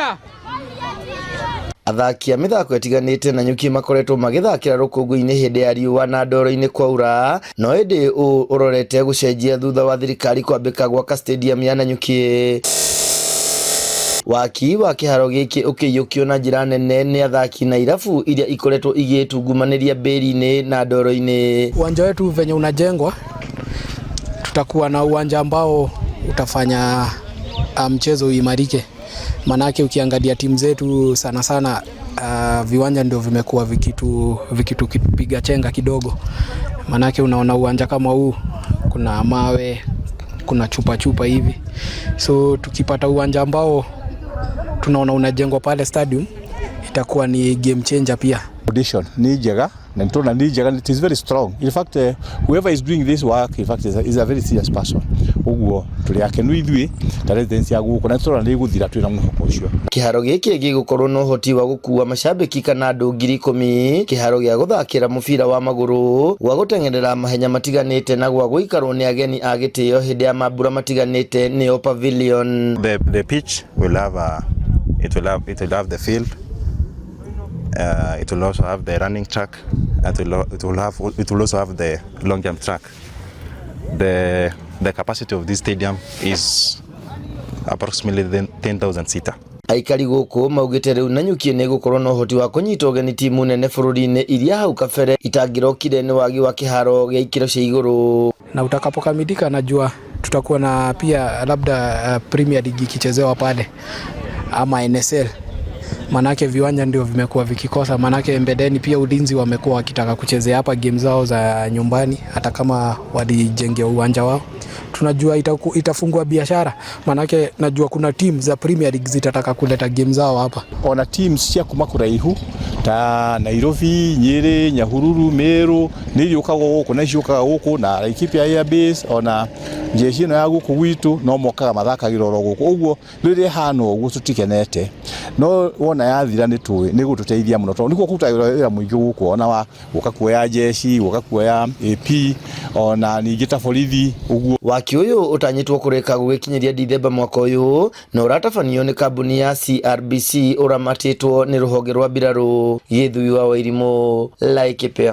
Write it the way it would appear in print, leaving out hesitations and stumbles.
Laikipia. Athaki a mĩthako ĩtiganĩte Nanyuki makoretwo magĩthakĩra rũkũngũ-inĩ hĩndĩ ya riũa na ndoro-inĩ kwaura, no ĩndĩ ũũ ũrorete gũcenjia thutha wa thirikari kwambĩka gwaka stadium ya Nanyuki. Waki wa kĩharo gĩkĩ ũkĩiyũkio na njĩra nene nĩ athaki na irabu iria ikoretwo igĩtungumanĩria mbĩri-inĩ na ndoro-inĩ. Uwanja wetu venye unajengwa, tutakuwa na uwanja ambao utafanya mchezo uimarike. Manake ukiangalia timu zetu sana sana, viwanja ndio vimekuwa vikitupiga chenga kidogo. Manake unaona uwanja kama huu kuna mawe, kuna chupa chupa hivi, so tukipata uwanja ambao tunaona unajengwa pale stadium, itakuwa ni game changer pia. Foundation ni njega na nitona ni njega. It is very strong. In fact, whoever is doing this work, in fact, is a very serious person. Uguo turi akenu ithuĩ ta residents ya gũkũ na tũrona nĩ ĩgũthira, twĩna mwĩhoko ũcio. Kĩharo gĩkĩ gĩgũkorwo na ũhoti wa gũkua macambĩki kana andũ 10,000, kĩharo gĩa gũthakĩra mũbira wa magũrũ, gwa gũteng'erera mahenya matiganĩte na gwa gũikarwo nĩ ageni a gĩtĩo hĩndĩ ya mambura matiganĩte, nĩyo pavilion. The pitch will have a it will have the field. It will also have the running track. It will also have the long jump track. The capacity of this stadium is approximately 10,000 seater. Aikari gũkũ maugĩte rĩu Nanyuki nĩ ĩgũkorwo na ũhoti wa kũnyita ũgeni timu nene bũrũri-inĩ iria hau kabere itangĩrokire nĩ wagi wa kĩharo gĩa ikĩro cia igũrũ. Na utakapokamilika, najua tutakuwa na pia labda Premier League ikichezewa pale ama NSL, manake viwanja ndio vimekuwa vikikosa. Manake mbeleni pia Ulinzi wamekuwa wakitaka kuchezea hapa game zao za nyumbani, hata kama walijengea uwanja wao. Tunajua itafungua biashara, manake najua kuna team za Premier League zitataka kuleta game zao hapa. Ona teams cia kuma kuraihu ta Nairobi, Nyeri, Nyahururu, Meru nĩ iriũkaga gũkũ na ciũkaga gũkũ na Laikipia Air Base, ona jeshi ĩno ya gũkũ gwitũ no mokaga mathakagĩra oro gũkũ. Ũguo rĩrĩa ĩhana ũguo tũtikenete, no wona yathira nĩ tũĩ nĩ gũtũteithia mũno tondũ nĩkuo kũrutagĩrwo wĩra mũingĩ gũkũ, ona wa gũka kuoya jeshi, gũka kuoya AP, ona ningĩ ta borithi ũguo. Waki ũyũ ũtanyĩtwo kũrĩka gũgĩkinyĩria Dithemba mwaka ũyũ na ũratabanio nĩ kambuni ya CRBC ũramatĩtwo nĩ rũhonge rwa mbirarũ. Gĩthui wa Wairimũ, Laikipia.